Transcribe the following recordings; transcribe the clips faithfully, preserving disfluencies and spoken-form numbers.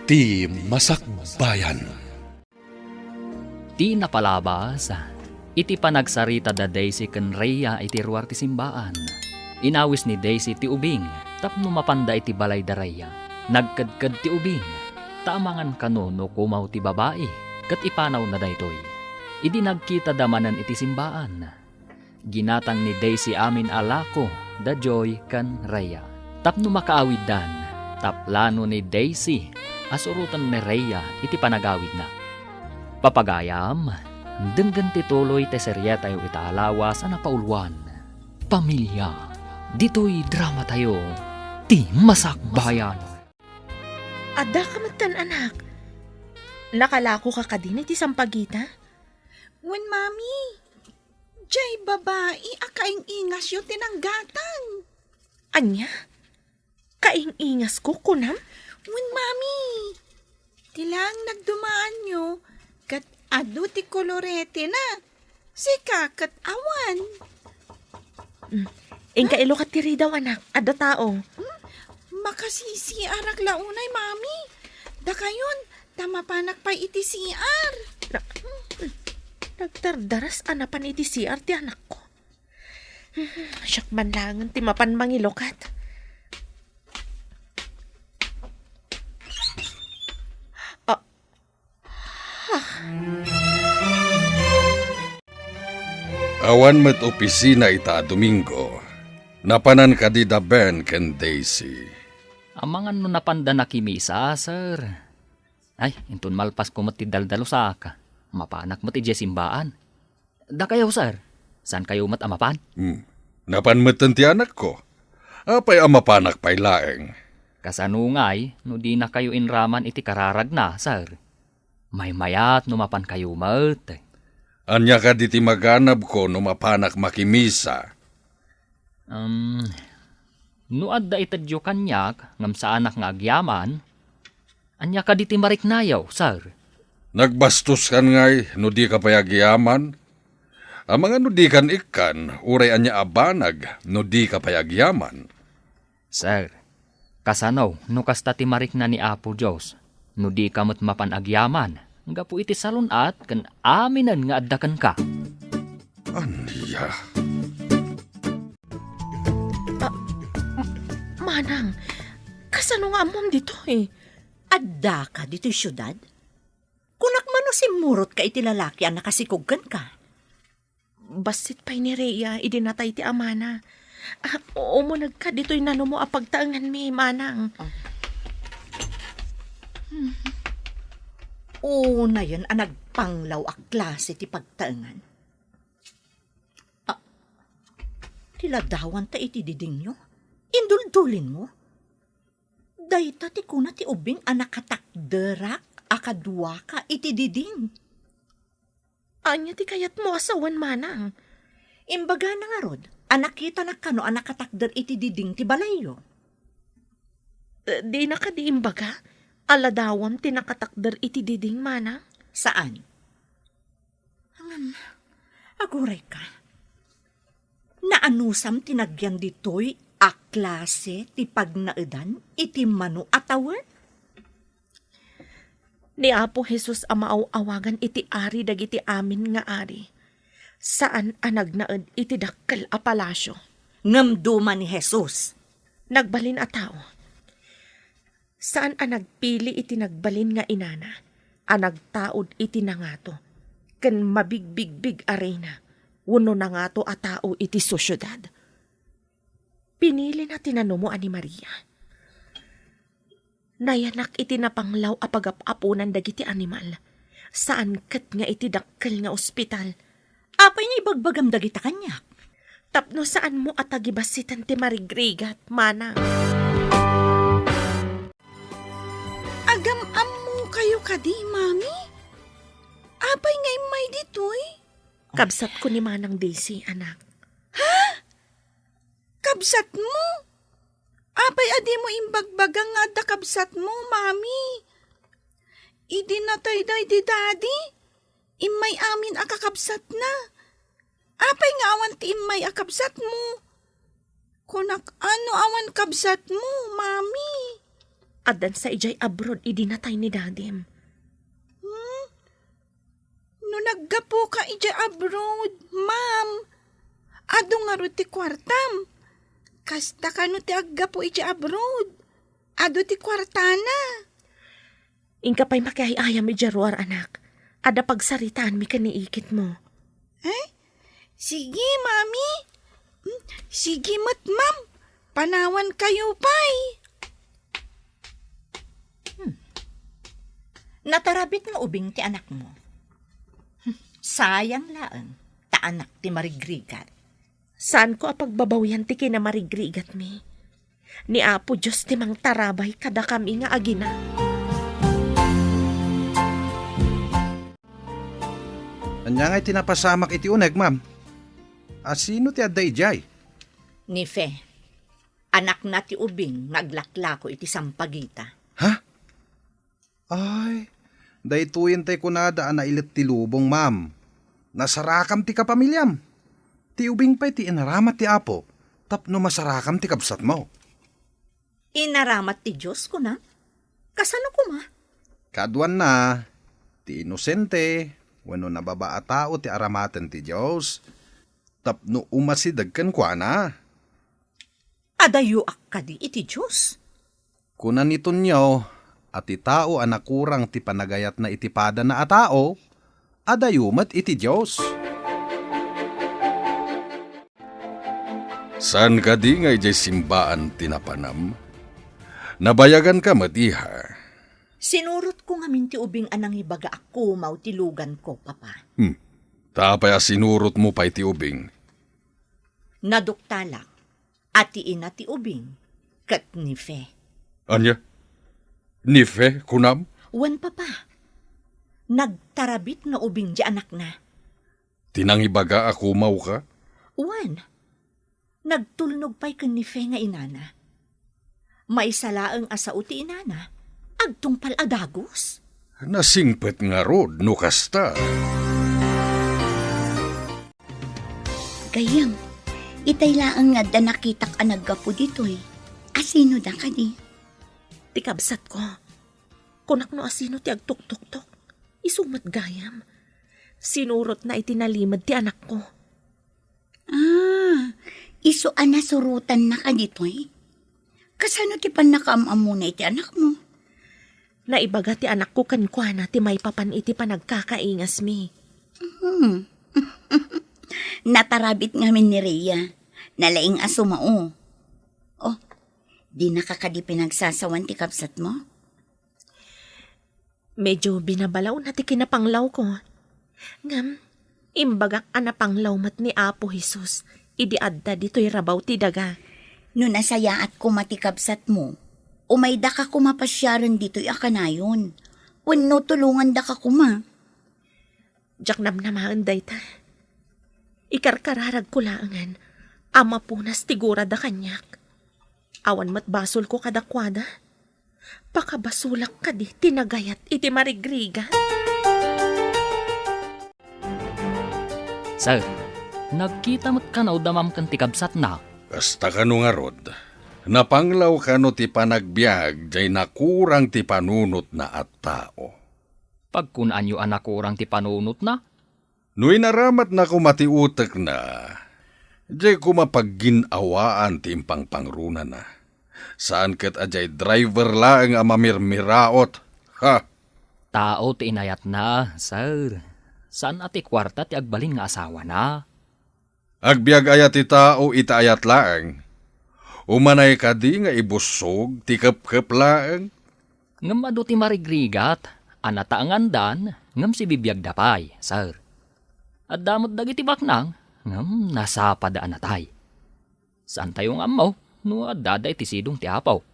Ti Masakbayan. Ti napalabas, iti panagsarita da Daisy ken Rhea iti ruar ti simbaan, inawis ni Daisy ti ubing tapno mapanda iti balay da Rhea. Nagkedked ti ubing, ta amangan kano no kumaw ti babai, ket ipanawna daytoy. Idi nagkitada manen iti simbaan, ginatang ni Daisy amin a lako da Joy ken Rhea tapno makaawiddan, ta plano ni Daisy a suroten ni Rhea iti panagawidna. Papagayam, denggen ti tuloy ti serietayo ita a lawas a napauluan, Pamilia. Ditoy dramatayo, Ti Masakbayan. Addaka metten, anak. Nakalakoka kadin iti sampagita? Wen, Mami. Jay babai a kaing-ingasyo ti nanggatang. Ania? Kaing-ingasko, kunam? Wen, Mami. Ti laeng nagdumaanyo, ket adu ti koloretena. Sika ket awan. Mm. Inka ilukat ti ridaw, anak. Adda tao. Hmm? Makasisiarak la unay, Mami. Dakayon, ta mapanak pay iti C R. Na-, nagdardaras a napan iti C R ti anakko. Siak man laengen ti mapan mangilukat. Ah. Awan met opisina ita a Domingo. Napanan kadi da Ben ken Daisy? Amangan no napanda nakimisa, sir. Ay, inton malpasko met ti daldalusak, mapanak met idiay simbaan. Dakayo, sir, saankayo met a mapan? Hmm. Napan metten ti anakko. Apay a mapanak pay laeng? Kasano ngay no dinakayo inraman iti kararagna, sir? Maymayat no mapankayo met. Ania kadi ti maganabko no mapanak makimisa? Um, no adda itedyo kaniak ngem saanak nga agyaman, ania kadi ti mariknayo, sir? Nagbastos kan ngay no dika pay agyaman? Amangan no dikan ikkan, uray ania a banag no dika pay agyaman? Sir, kasano no kasta ti marikna ni Apo Dios, no dika met mapan agyaman gapu iti salun-at ken aminen nga adda kenka? Ania? Ah, m-, Manang, kasano nga ammom ditoy? Addaka ditoy siudad? Kunak man no simmurotka iti lalaki a nakasikog kenka. Bassit pay ni Rhea idi natay ti amana. Ah, umunegka ditoy nanumo a pagtaenganmi, Manang. Ah. Unayen a nagpanglaw a klase ti pagtaengan. Ah, ti ladawanta iti didingyo? Induldulinmo? Dayta ti kuna ti ubing a nakatakderak a kaduaka iti diding. Ania ti kayatmo a sawen, Manang? Imbagana ngarud a nakitanak kano a nakatakder iti diding ti balayyo. Eh, dina kadi imbaga a ladawam ti nakatakder iti diding, Manang? Saan. Ngem, agurayka. Naanusam ti nagyan ditoy a klase ti pagnaedan iti mano a tawen? Ni Apo Jesus a maaw-awagan iti Ari dagiti amin nga ari, saan a nagnaed iti dakkel a palasio. Ngem duma ni Jesus. Nagbalin a tao. Saan a nagpili iti nagbalin nga inana a nagtaud iti nangato ken mabigbigbig a reyna wenno nangato a tao iti sosiedad. Pinilina ti nanumoan ni Maria. Nayanak iti napanglaw a pagap-aponan dagiti animal. Saan ket nga iti dakkel nga ospital. Apay nga ibagbagam dagita kaniak? Tapno saanmo a tagibassiten ti marigrigat, Manang. Agam-ammokayo kadi, Mami? Apay nga immay ditoy? Kabsatko ni Manang Daisy, anak. Ha? Kabsatmo? Apay a dimo imbagbaga nga adda kabsatmo, Mami? Idi natay daydi Daddy, immay amin a kakabsatna. Apay nga awan ti immay a kabsatmo? Kunak, ano awan kabsatmo, Mami? Addan sa idiay abroad idi natay ni dadim. Hmm? No naggapuka idiay abroad, ma'am, adu ngarud ti kuartam. Kasta kano ti aggapu idiay abroad? Adu ti kuartana. Inka pay makiay-ayam idiay ruar, anak. Adda pagsaritaanmi ken ni ikitmo. Eh? Sige, mami. Hmm, sige met, ma'am. Panawankayo pay. Hmm. Natarabit nga ubing ti anakmo. Hmm. Sayang laeng, ta anak ti marigrigat. Saanko a pagbabawian ti kinamarigrigatmi. Ni Apo Dios ti mangtarabay kadakami nga agina. Ania ngay ti napasamak iti uneg, ma'am? A, sino ti adda idiay? Ni Fe. Anakna ti ubing nga aglaklako iti sampagita. Ha? Ay, daytoyen tay kunada a nailet ti lubong, ma'am. Nasarakam ti kapamiliam. Ti ubing pay ti inaramat ti Apo tapno masarakam ti kabsatmo. Inaramat ti Dios, kuna? Kasano koma? Kaaduanna, ti inosente wenno nababa a tao ti aramaten ti Dios tapno umasideg kenkuana. Adayoak kadi iti Dios? Kuna ni Tonio a ti tao a nakurang ti panagayatna iti padana a tao, adayo met iti Dios. Saan kadi nga idiay simbaan ti napanam? Nabayaganka met, iha. Sinurotko ngamin ti ubing a nangibaga a kumaw ti luganko, Papa. Hmm. Ta apay a sinurotmo pay ti ubing? Naduktalak a ti ina ti ubing ket ni Fe. Ania? Ni Fe, kunam? Wen, Papa. Nagtarabit nga ubing ti anakna. Ti nangibaga a kumawka? Wen. Nagtulnog pay ken ni Fe nga inana. Maysa laeng a sao ti inana, agtungpal a dagus. Nasingpet ngarud no kasta. Gayyem, itay laeng nga adda nakitak a naggapu ditoy. Asino da kadi? Ti kabsatko. Kunak no asino ti agtuktoktok. Isu met gayam. Sinurotna iti nalimed ti anakko. Ah, isu a nasurotanna kaditoy? Kasano ti pannakaam-ammona iti anakmo? Naibaga ti anakko kenkuana ti maipapan iti panagkakaingasmi. Hmm. Natarabit ngamin ni Rhea. Nalaing a sumao. Oh, dinaka kadi pinagsasawan ti kabsatmo? Medyo binabalawna ti kinapanglawko. Ngem, imbagak a napanglaw met ni Apo Jesus idi adda ditoy rabaw ti daga. No nasayaat koma ti kabsatmo, umaydaka koma pasiaren ditoy a kanayon. Wenno tulongandaka koma. Diak namnamaen dayta. Ikarkararagko laengen a mapunas ti gurada kaniak. Awan met basolko kadakuada. Pakabasolak kadi ti nagayat iti marigrigat? Sir, nagkita met kano da ma'am ken ti kabsatna? Kasta kano ngarud, napanglaw kano ti panagbiag jay nakurang ti panunotna a tao? Pagkunaanyo a nakurang ti panunotna? No inaramatna koma ti utekna, jay koma paggin-awaan ti impangpangrunana. Saan ket a jay driver laeng a mamirmiraot. Ha! Tao ti inayatna, sir. Saan a ti kuarta ti agbalin nga asawana. Agbiag aya ti tao iti ayat laeng? Umanay kadi nga ibussog ti kepkep laeng? Ngem adu ti marigrigat a nataengandan ngem sibibiagda pay, sir. Adda met dagiti baknang ngem nasapada a natay. Saantayo nga ammo no addada iti sidong ti Apo.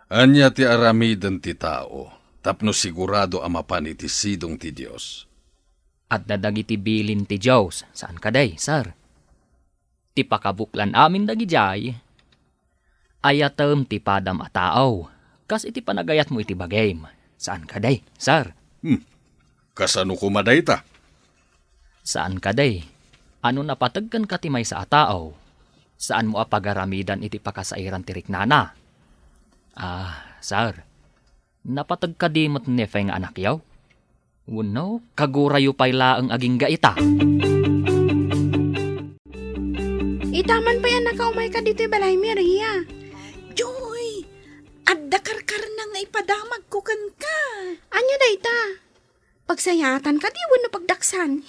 Ania ti aramiden ti tao tapno sigurado a mapan iti sidong ti Dios? Adda dagiti bilin ti Dios, saan kadi, sir? Ti pakabuklan amin dagidiay, ayatem ti padam a tao, kas iti panagayatmo iti bagim, saan kadi, sir? Hmm. Kasano koma dayta? Saan kadi, a no napateg kenka ti maysa a tao, saanmo a pagaramidan iti pakasairan ti riknana. Ah, Sir, napateg kadi met ni Fe nga anakyo? Wenno, kagurayo pay laeng agingga ita? Ita man pay a nakaumay ka ditoy balay, Maria. Joy, adda karkarna nga ipadamagko kenka. Ania dayta? Pagsayaatan kadi wenno pagdaksan?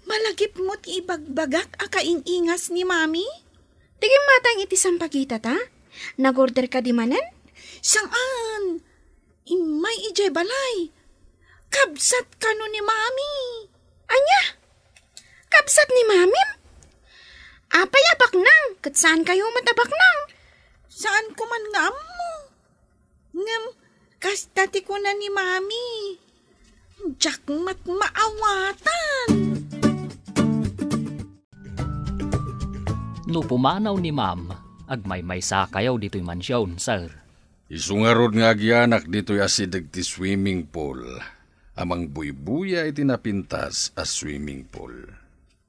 Malagipmo ti ibagbagak a kaing-ingas ni Mami? Ti gimmatang iti sampagita ta? Nag-order kadi manen? Saan? Immay idiay balay. Kabsat kano ni Mami? Ania? Kabsat ni Mamim? Apay a baknang? Ket saan kayo met a baknang? Saan ko man nga ammo? Ngem, kasta ti kuna ni Mami. Diak met maawatan. No pumanaw ni Ma'am, agmaymaysa kayo ditoy mansion, sir. Isu ngarud nga agianak ditoy asideg ti swimming pool a mangbuybuya iti napintas a swimming pool.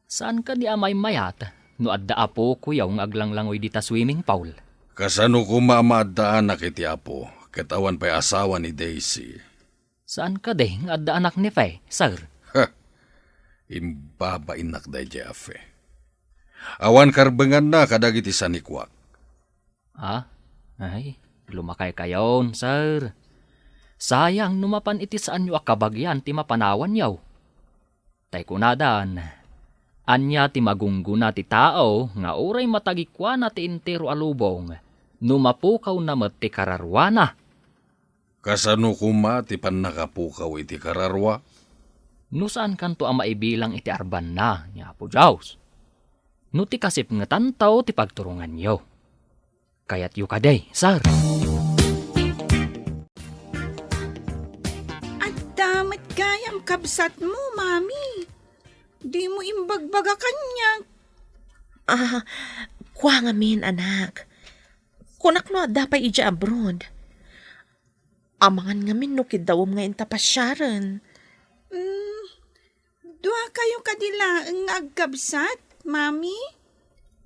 Saan kadi a maymayat no adda apokoyo nga aglanglangoy dita swimming pool? Kasano koma a maaddaanak iti apo ket awan pay asawa ni Daisy? Saan kadi nga adda anak ni Fe, sir? Ha! Imbabainnak daydiay a Fe. Awan karbenganna kadagiti sanikuak. Ah, ay, lumakay kayon, sir. Sayang no mapan iti saanyo a kabagian ti mapanawanyo. Tay kunadan, ania ti magunggona ti tao nga uray matagikuana ti entero a lubong no mapukawna met ti kararuana? Kasano koma ti pannakapukaw iti kararua? No saankanto a maibilang iti arbanna ni Apo Dios, no ti kasipngetanto ti pagturonganyo. Kayatyo kadi, sir? Adda met gayam kabsatmo, Mami. Dimo imbagbaga kaniak. Ah, kua ngamin, anak. Kunak no adda pay idiay abroad. Amangan ngamin no kiddawem nga inta pasiaren. Mm, dua kayo kadi laeng nga agkabsat, Mami?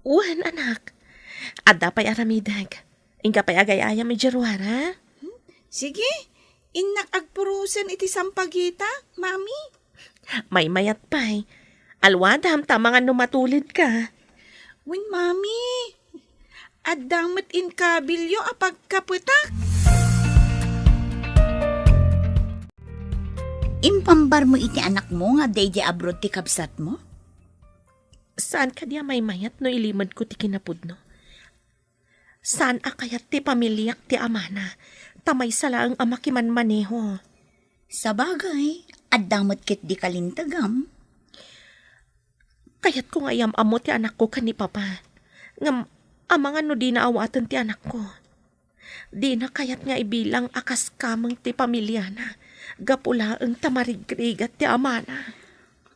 Wen, anak. Adda pay aramidek. Inka pay agay-ayam idiay ruar, ha? Hmm? Sige, innak agpurosen iti sampagita, Mami. Maymayat pay. Alwadam ta amangan no matulidka. Wen, Mami. Adda met inkabilyo a pagkapetak. Impambar mo iti anakmo nga adda idiay abroad ti kabsatmo? Saan kadi a maymayat no ilimedko ti kinapudno? Saan a kayat ti pamiliak ti amana, ta maysa laeng a makimanmaneho. Sabagay, adda met ketdi kalintegam. Kayatko nga iyam-ammo ti anakko ken ni Papa. Ngem amangan no dina awaten ti anakko. Dina kayat nga ibilang a kas kameng ti pamiliana, gapu laeng ta marigrigat ti amana.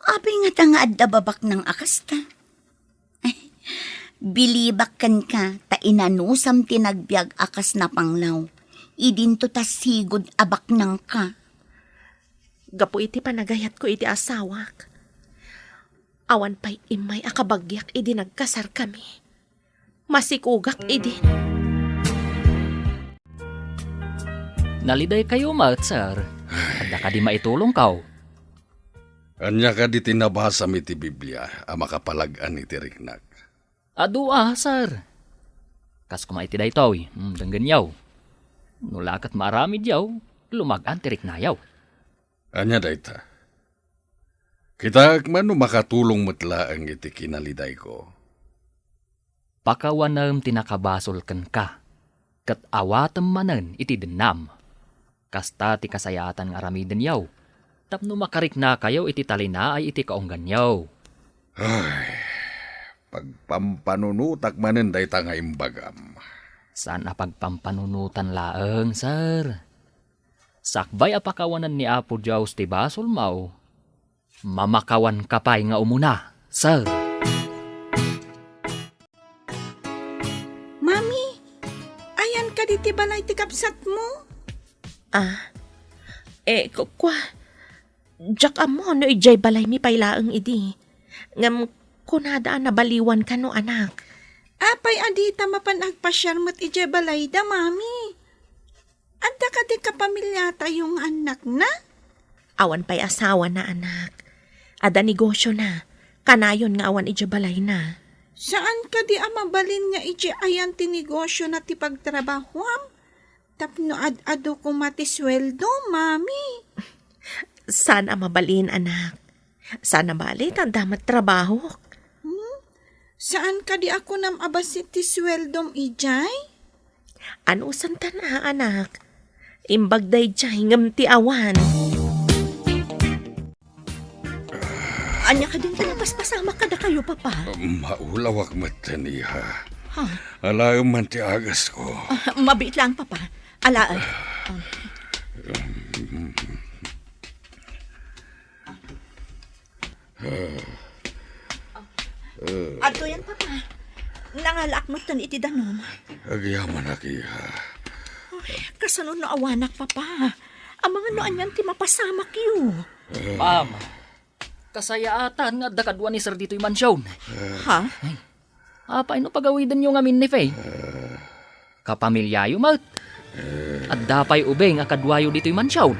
Apay ngata nga adda babaknang a kasta? Bilibak kenka ta inanusam ti nagbiag a kas napanglaw. Idinto ta sigud a baknangka. Gapu iti panagayatko iti asawak, awan pay immay a kabagiak idi nagkasarkami. Masikogak idi. Naliday kayo met, sir. Adda kadi maitulongko? Ania kadi ti nabasam iti Biblia a makapalag-an iti riknak? Adu a, sir. Kas koma iti daytoy, mm, denggenyo. No la ket maaramidyo, lumag-an ti riknayo. Ania dayta? Kitaek man no makatulong met laeng iti kinalidayko. Pakawanem ti nakabasol kenka, ket awatem manen iti dennam. Kasta ti kasayaatan nga aramidenyo, tapno makariknakayo iti talinaay iti kaungganyo. Ay, pagpampanunotak manen dayta nga imbagam. Saan a pagpampanunotan laeng, sir. Sakbay a pakawanen ni Apo Dios ti basolmo, mamakawanka pay nga umuna, sir. Mami, ayan kadi ti balay ti kabsatmo? Ah, eh, ku-, kua, diak ammo no idiay balaymi pay laeng idi. Ngem kunada a nabaliwan kano, anak. Apay a dita mapan agpasiar met idiay balayda, Mami? kadi kapamiliatayo nga annakna? Awan pay asawana, anak. Adda negosiona. Kanayon nga awan idiay balayna. Saan kadi a mabalin nga idiay ayan ti negosiona ti pagtrabahoam? Tapno ad-adu koma ti sueldo, Mami. Saan a mabalin, anak. Saan a bale ta adda met trabahok. Hmm? Saan kadi a kunam a bassit ti sueldom idiay? Anusantan a, anak. Imbag daydiay ngem ti awan. Ania kadin ti napaspasamak kadakayo, Papa? Maulawak metten, iha. Ha? Alaem man ti agasko. Ah, mabiit lang, Papa. Alaek. Ah. Adtoyen, Papa. Nangalaak metten iti danum. Agyamanak, iha. Ay, kasano no awanak, Papa? Amangan no anian ti mapasamakyo. Ma'am, kasayaatan nga adda kadua ni Sir ditoy mansion. Ha? Ay, apay no pagawidenyo ngamin ni Faye? Kapamiliayo met. Adda pay ubing a kaduayo ditoy mansion.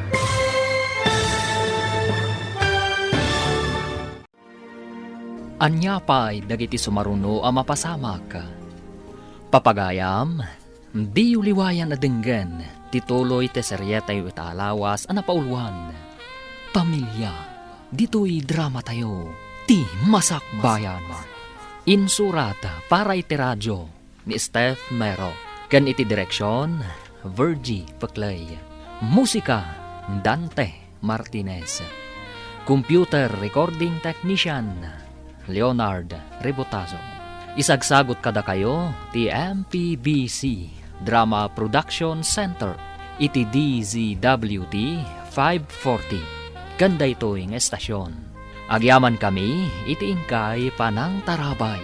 Ania pay dagiti sumaruno a mapasamak? Papagayam, diyo liwayan a denggen ti tuloy ti serietayo ita a lawas a napauluan, Pamilia, ditoy dramatayo, Ti Masakbayan. Insurat para iti radio ni Steph Mero, ken iti direksion, Virgie Peclay. Musika, Dante Martinez. Computer recording technician, Leonard Rebotazo. Isagsagut kadakayo ti M P B C Drama Production Center iti D Z W T five forty ken daytoy nga estasion. Agyamankami iti inkay panangtarabay.